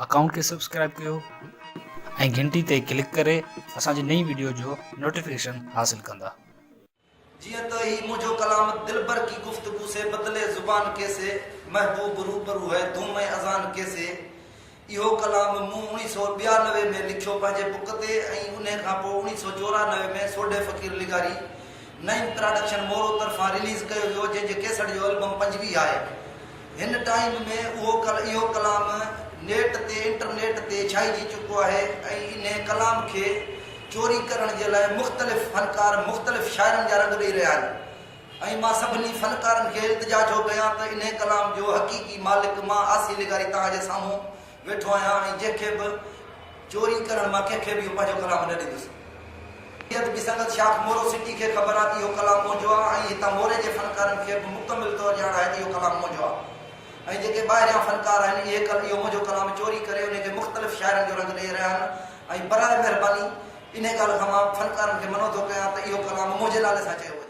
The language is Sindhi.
اڪائونٽ کي سبسڪرائب ڪيو ۽ گهنٽي تي ڪلڪ ڪري اسان جي نئين وڊيو جو نوٽيفڪيشن حاصل ڪندا. جيئن ته هي منهنجو ڪلام دلبر ڪي گفتگو سي بدلي زبان ڪيسي، محبوب روبرو هي ڌوم ۽ اذان ڪيسي اهو ڪلام مون اوڻيهه سو 92 ۾ لکيو پنهنجي بڪ تي ۽ انهي کان پوء اوڻيهه سو 94 ۾ سوڍي فقير لغاري نعيم پراڊڪشن مورو طرفان رليز ڪيو ويو جنهن جي ڪيسٽ جو البم 25 آهي. هن ٽائيم ۾ اهو اهو ڪلام نيٽ تي انٽرنيٽ تي ڇائجي چڪو آهي ۽ انهي ڪلام کي چوري ڪرڻ جي لاء مختلف فنڪار مختلف شاعرن جا رنگ ڏئي رهيا آهن ۽ مان سڀني فنڪارن کي التجا ٿو ڪيان ته انهي ڪلام جو حقيقي مالڪ مان عاصي لغاري توهان جي سامهون ويٺو آهيان ۽ جنهن کي به چوري ڪرڻ مان ڪنهن کي به اهو پنهنجو ڪلام نه ڏيندس. ادبي سنگت شاخ مورو سٽي کي خبر آهي ته اهو ڪلام منهنجو آهي ۽ هتان موري جي فنڪارن کي به مڪمل طور ڄاڻ آهي ته اهو ڪلام منهنجو آهي ۽ جيڪي ٻاهريان فنڪار آهن اهي ڪل اهو منهنجو ڪلام چوري ڪري انهي کي مختلف شاعرن جو رنگ ڏئي رهيا آهن ۽ براء مهرباني انهي ڳالهه کان مان فنڪارن کي منع ٿو ڪيان ته اهو ڪلام منهنجي نالي سان چيو وڃي.